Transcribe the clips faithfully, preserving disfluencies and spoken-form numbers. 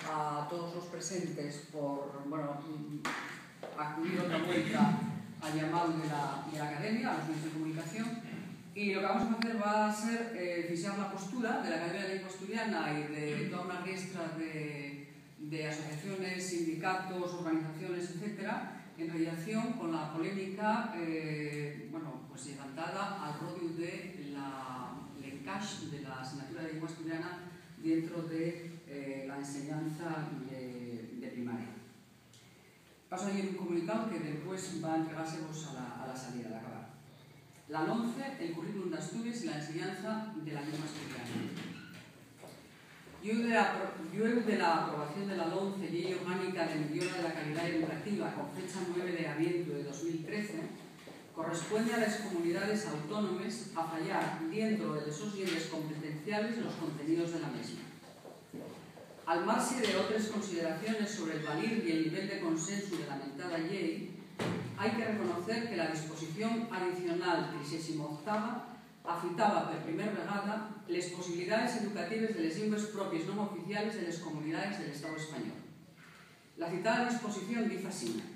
a todos los presentes por, bueno, mm, acudir otra vuelta al llamado de la, de la Academia, a los medios de comunicación. Y lo que vamos a hacer va a ser, eh, fixar la postura de la Academia de Lengua Asturiana y de toda una riestra de, de asociaciones, sindicatos, organizaciones, etcétera, en relación con la polémica, eh, bueno, pues, llevantada al rodiu de la, l'encax de la asignatura de lengua asturiana dentro de, eh, la enseñanza de, de primaria. Paso a lleer un comunicao que depués va a entregársevos a la, a la salida, al acabar. La LOMCE, el Currículum d'Asturies y la enseñanza de la lengua asturiana. Llueu de la apro-, llueu de la aprobación de la LOMCE, Llei Orgánica de Millora de la Calidá Educativa, con fecha nueve de avientu de dos mil trece, corresponde a les comunidaes autónomes afayar dientro de les sos llibres competenciales los conteníos de la mesma. Al marxe d'otres consideraciones sobre'l valir y el nivel de consensu de la mentada llei, hai que reconocer que la disposición adicional trixéxima octava afitaba per primer vegada les posibilidaes educatives de les llingües propies non oficiales de les comunidaes del Estáu español. La citada disposición diz asina: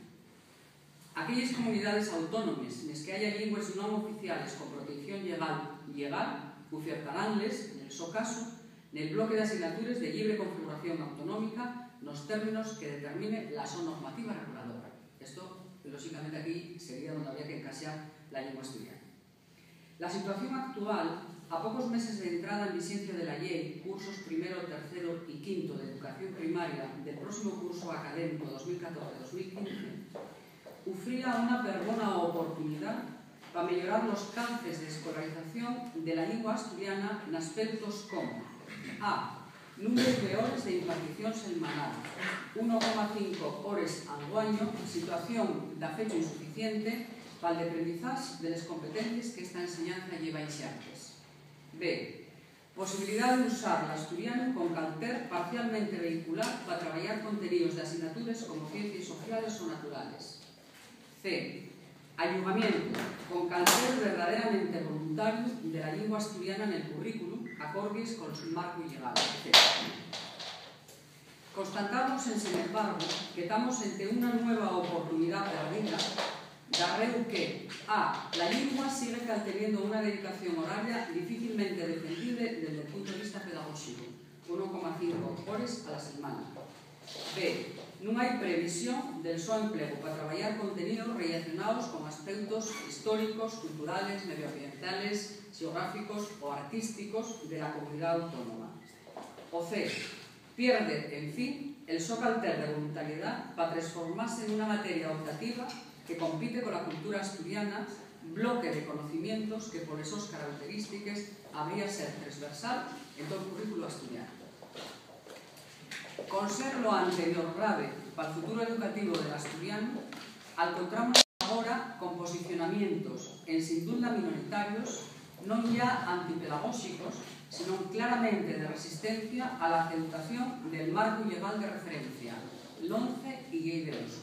Aquelles comunidaes autónomes nes que haya llingües non oficiales con proteición llegal, llegal, uciertaránles, nel so casu, nel bloque d'asignatures de llibre configuración autonómica nos términos que determine la so normativa reguladora. Esto, lóxicamente, aquí sería onde habría que encaxar la llingua asturiana. La situación actual, a pocos meses de entrada en vixencia de la llei, cursos primero, tercero y quinto de educación primaria del próximo curso académico dos mil catorce dos mil quince, ufría una perbona oportunidá pa meyorar los cauces d'escolarización de la llingua asturiana n'aspeutos como: a, númberu de hores de impartición selmanal, uno coma cinco hores anguaño, situación dafechu insuficiente pal deprendizax de les competencies qu'esta enseñanza lleva inxertes. B, posibilidá d'usar l'asturianu con calter parcialmente vehicular pa trabayar conteníos d'asignatures como ciencies sociales o naturales. C, allugamientu con calter verdaderamente voluntariu de la llingua asturiana nel currículu, acordies col so marcu llegal, etcétera. Constatamos, ensin embargo, que tamos ente una nueva oportunidá perdida, darréu que, a, la llingua sigue calteniendo una dedicación horaria difícilmente defendible dende el punto de vista pedagóxico, uno coma cinco hores a la selmana. B, nun hai previsión del so emplegu pa trabayar conteníos rellacionaos con aspeutos históricos, culturales, medioambientales, xeográficos o artísticos de la comunidá autónoma. O C, pierde, en fin, el so calter de voluntariedá pa tresformase nuna materia optativa que compite cola cultura asturiana, bloque de conocimientos que poles sos carauterístiques habría ser tresversal en tol currículu asturianu. Con ser lo anterior grave pal futuro educativo del asturianu, alcontramos agora con posicionamientos, ensin dulda minoritarios, non yá antipedagóxicos, sinón claramente de resistencia a la aceutación del marcu llegal de referencia, LOMCE y Llei del Usu.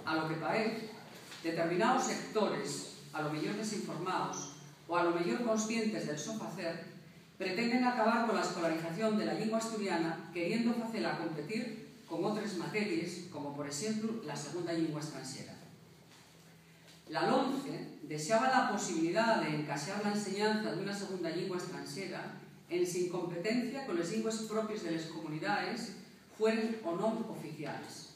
A lo que paez, determinaos sectores, a lo meyor desinformaos o a lo meyor conscientes del so facer, pretenden acabar cola escolarización de la llingua asturiana queriendo facela competir con otres materies, como, por exemplu, la segunda llingua estranxera. La LOMCE dexaba la posibilidá d'encaxar la enseñanza d'una segunda llingua estranxera ensin competencia coles llingües propies de les comunidaes, fueren o non oficiales.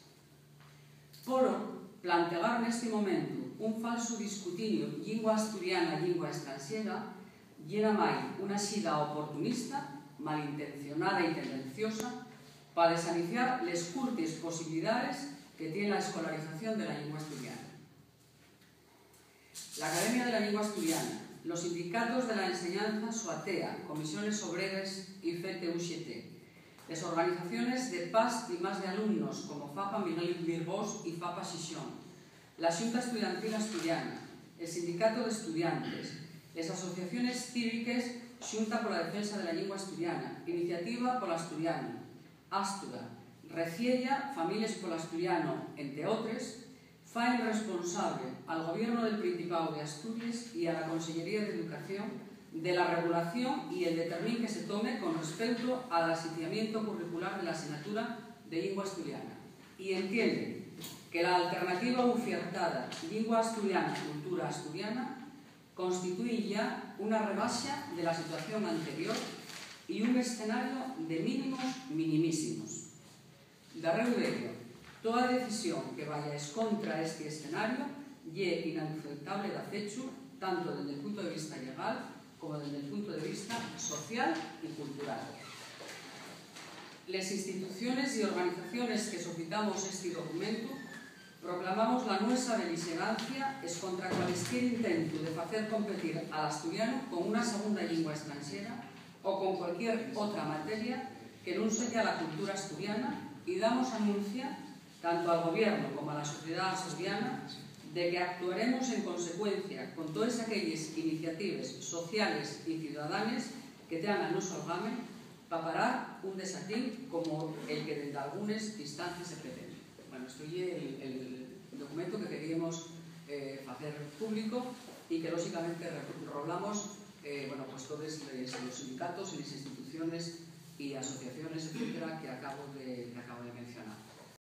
Poro, plantegar nesti momentu un falsu discutiniu llingua asturiana, llingua estranxera, ye namái una xida oportunista, malintencionada y tendenciosa pa desaniciar les curties posibilidaes que tien la escolarización de la llingua asturiana. L'Academia de la Llingua Asturiana, los sindicatos de la enseñanza, Soatea, Comisiones Obreres y FETE-UGT, les organizaciones de pas y más de alumnos, como FAPA Miguel Virgós y FAPA Xixón, la Xunta Estudiantil Asturiana, el Sindicato d'Estudiantes, les asociaciones cíviques Xunta pola Defensa de la Llingua Asturiana, Iniciativa pol Asturianu, Astura, Reciella, Families pol Asturianu, ente otres, faen responsable al Gobiernu del Principáu d'Asturies y a la Consellería d'Educación de la regulación y el determín que se tome con respeuto al asitiamientu curricular de la asignatura de llingua asturiana, y entiende que la alternativa ufiertada, llingua asturiana, cultura asturiana, constituye ya una rebaxa de la situación anterior y un escenario de mínimos minimísimos. Darréu d'ello, toa decisión que vaya escontra esti escenario ye inaceptable dafechu, tanto dende el punto de vista llegal como dende el punto de vista social y cultural. Les instituciones y organizaciones que sofitamos esti documentu proclamamos la nuesa belixerancia escontra cualesquier intentu de facer competir al asturianu con una segunda llingua estranxera o con cualquier otra materia que nun seya la cultura asturiana, y damos anuncia, tanto al Gobiernu como a la sociedá asturiana, de que actuaremos en consecuencia con toes aquelles iniciatives sociales y ciudadanes que tean al nuso algame pa parar un desatín como el que dende algunes instancias se pretende. Bueno, esto ye el, el documento que queríamos, eh, facer público y que, lóxicamente, re-, roblamos, eh, bueno, pues todos les, los sindicatos y les instituciones y asociaciones, etcétera, que acabo de, que acabo de mencionar.